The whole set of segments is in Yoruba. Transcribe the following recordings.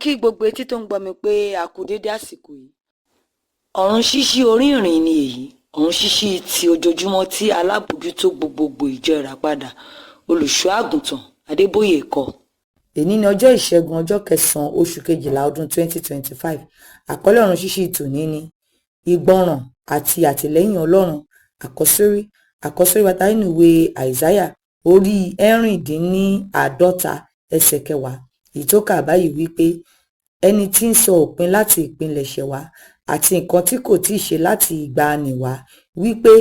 Kí gbogbo etí tó ń gbọ́ mi pé a kú dédé àsìkò yìí. Ọ̀run ṣíṣí orí ìrìn ni èyí, ọ̀run ṣíṣí ti ojoojúmọ́ tí alábòójútó gbogbogbò ìjọ Ìràpadà, Olùṣọ́ Àgùntàn Adébóyè kọ. Èní ni ọjọ́ Ìṣẹ́gun, ọjọ́ kẹsàn-án, oṣù kejìlá, ọdún 2025. Àkọlé ọ̀run ṣíṣí tòní ni ìgbọràn àti àtìlẹ́yìn Ọlọ́run. Àkọ́sórí wa ta nínú ìwé Àìsáyà orí 46, ẹsẹ̀ 10, èyí tó kà báyìí wípé: ẹni tí ń sọ òpin láti ìpilẹ̀ṣẹ̀ wá àti nǹkan tí kò tíì ṣe láti ìgbàanì wá, wípé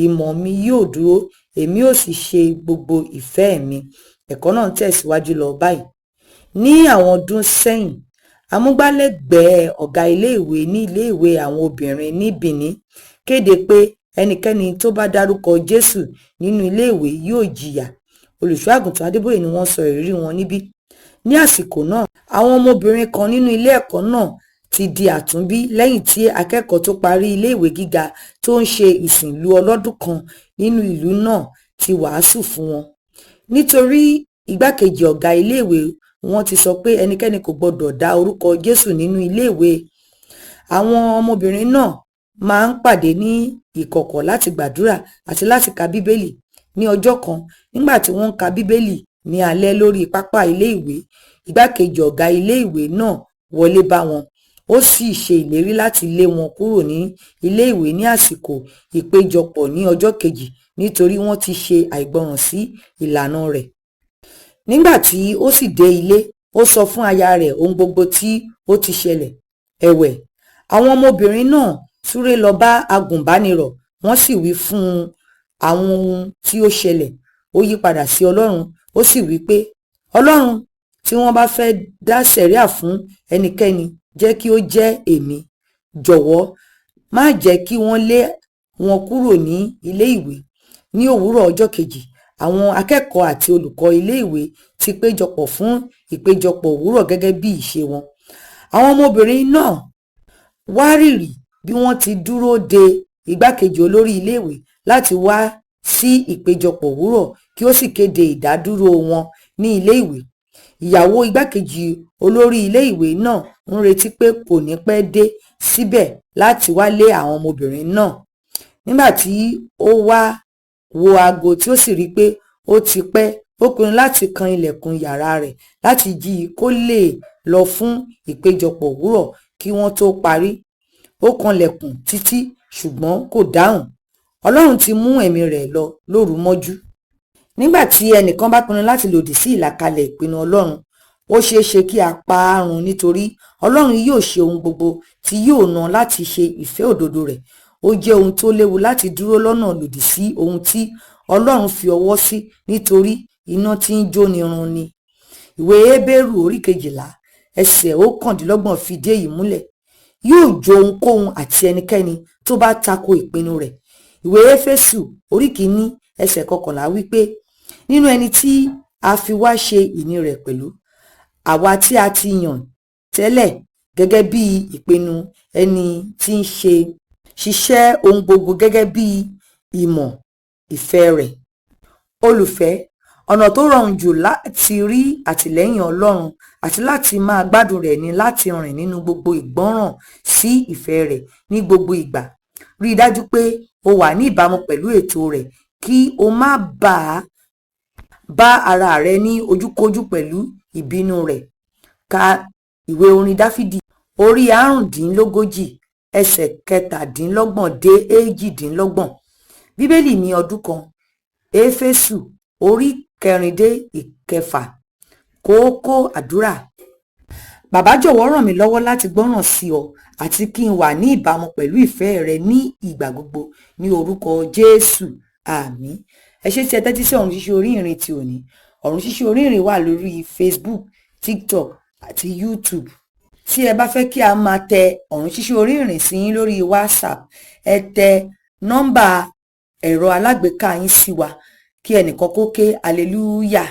ìmọ̀ mi yóò dúró, èmi ó sì ṣe gbogbo ìfẹ́ mi. Ẹ̀kọ́ náà ń tẹ̀síwájú lọ báyìí. Ní àwọn ọdún sẹ́yìn, amúgbálẹ́gbẹ̀ẹ́ ọ̀gá iléèwé ní iléèwé àwọn obìnrin ní Benin kéde pé ẹnikẹ́ni tó bá dárúkọ Jésù nínú iléèwé yóò jìyà. Olùṣọ́ Àgùntàn Adébóyè ni wọ́n sọ ìrírí wọn níbí. Ní àsìkò náà, àwọn ọmọbìnrin kan nínú ilé ẹ̀kọ́ náà ti di àtúnbí lẹ́yìn tí akẹ́kọ̀ọ́ tó parí iléèwé gíga tó ń ṣe ìsìnlú ọlọ́dún kan nínú ìlú náà ti wàásù fún wọn. Nítorí igbákejì ọ̀gá iléèwé wọn ti sọ pé ẹnikẹ́ni kò gbọdọ̀ dá orúkọ Jésù nínú iléèwé. Àwọn ọmọbìnrin náà máa ń pàdé ní ìkọ̀kọ̀ láti gbàdúrà àti láti ka Bíbélì. Ní ọjọ́ kan, nígbà tí wọ́n ń ka Bíbélì ní alẹ́ lórí pápá iléèwé, igbákejì ọ̀gá iléèwé náà wọlé bá wọn. Ó sì ṣe ìlérí láti lé wọn kúrò ní iléèwé ní àsìkò ìpéjọpọ̀ ní ọjọ́ kejì nítorí wọ́n ti ṣe àìgbọràn sí ìlànà rẹ̀. Nígbà tí ó sì dé ilé, ó sọ fún aya rẹ̀ ohun gbogbo tí ó ti ṣẹlẹ̀. Ẹ̀wẹ̀, àwọn ọmọbìnrin náà súré lọ bá agùnbánirọ̀, wọ́n sì wí fún un àwọn ohun tí ó ṣẹlẹ̀. Ó yí padà sí Ọlọ́run, ó sì wí pé, Ọlọ́run, tí wọ́n bá fẹ́ dá sẹ̀ríà fún ẹnikẹ́ni, jẹ́ kí ó jẹ́ èmi. Jọ̀wọ́ má jẹ́ kí wọ́n lé wọn kúrò ní ilé ìwé. Ní òwúrọ̀ ọjọ́ kejì, àwọn akẹ́kọ̀ọ́ àti olùkọ́ ilé ìwé ti péjọpọ̀ fún ìpéjọpọ̀ òwúrọ̀ gẹ́gẹ́ bí ìṣe wọn. Àwọn ọmọbìnrin náà wárìrì bí wọ́n ti dúró de igbákejì olórí iléèwé láti wá sí ìpéjọpọ̀ òwúrọ̀ kí ó sì kéde ìdádúró wọn ní ilé ìwé. Ìyàwó igbákejì olórí ilé ìwé náà ń retí pé kò ní pẹ́ dé síbẹ̀ láti wá lé àwọn ọmọbìnrin náà. Nígbà tí ó wá wo aago tí ó sì rí i pé ó ti pẹ́, ó pinnu láti kan ilẹ̀kùn yàrá rẹ̀ láti jí i kó lè lọ fún ìpéjọpọ̀ òwúrọ̀ kí wọ́n tó parí. Ó kanlẹ̀kùn títí ṣùgbọ́n kò dáhùn. Ọlọ́run ti mú ẹ̀mí rẹ̀ lọ lóru mọ́jú. Nígbà tí ẹnìkan bá pinnu láti lòdì sí ìlàkalẹ̀ ìpinnu Ọlọ́run, ó ṣeé ṣe kí a pa á run nítorí Ọlọ́run yóò ṣe ohun gbogbo tí yóò ná láti ṣe ìfẹ́ òdodo rẹ̀. Ó jẹ́ ohun tó léwu láti dúró lọ́nà lòdì sí ohun tí Ọlọ́run fi ọwọ́ sí nítorí iná tí ń jóni run ni. Ìwé Hébérù orí 12, ẹsẹ̀ 29 fìdí èyí múlẹ̀. Yóò jó ohunkóhun àti ẹnikẹ́ni tó bá tako ìpinnu rẹ̀. Ìwé Éfésù orí 1, ẹsẹ̀ 11 wípé nínú ẹni tí a fi wá ṣe ìní rẹ̀ pẹ̀lú, àwa tí a ti yàn tẹ́lẹ̀ gẹ́gẹ́ bí ìpinnu ẹni tí ń ṣe ṣiṣẹ́ ohun gbogbo gẹ́gẹ́ bí ìmọ̀ ìfẹ́ rẹ̀. Olùfẹ́, ọ̀nà tó rọrùn jù láti rí àtìlẹ́yìn Ọlọ́run àti láti máa gbádùn rẹ̀ ni láti rìn nínú gbogbo ìgbọ́ràn sí ìfẹ́ rẹ̀ ní gbogbo ìgbà. Rí i dájú pé o wà ní ìbámu pẹ̀lú ètò rẹ̀ kí o má bàa bá ara rẹ ní ojúkójú pẹ̀lú ìbínú rẹ̀. Ka ìwé orin Dáfídì orí 35, ẹsẹ̀ 27 dé 28. Bíbélì ní ọdún kan. Éfésù orí 4 dé 6. Kókó àdúrà. Bàbá, jọ̀wọ́ ràn mí lọ́wọ́ láti gbọ́ràn sí ọ àti kí n wà ní ìbámu pẹ̀lú ìfẹ́ rẹ ní ìgbà gbogbo ní orúkọ Jésù. Àmín. Ẹ ṣé tí ẹ tẹ́tí sí ọ̀run ṣíṣí orí ìrìn ti òní. Ọ̀run ṣíṣí orí ìrìn wà lórí Facebook, TikTok àti YouTube. Tí ẹ bá fẹ́ kí a máa tẹ ọ̀run ṣíṣí orí ìrìn sí yín lórí WhatsApp, ẹ tẹ nọ́mbà ẹ̀rọ alágbèéká yín sí wa kí ẹnìkan kó ké hallelujah.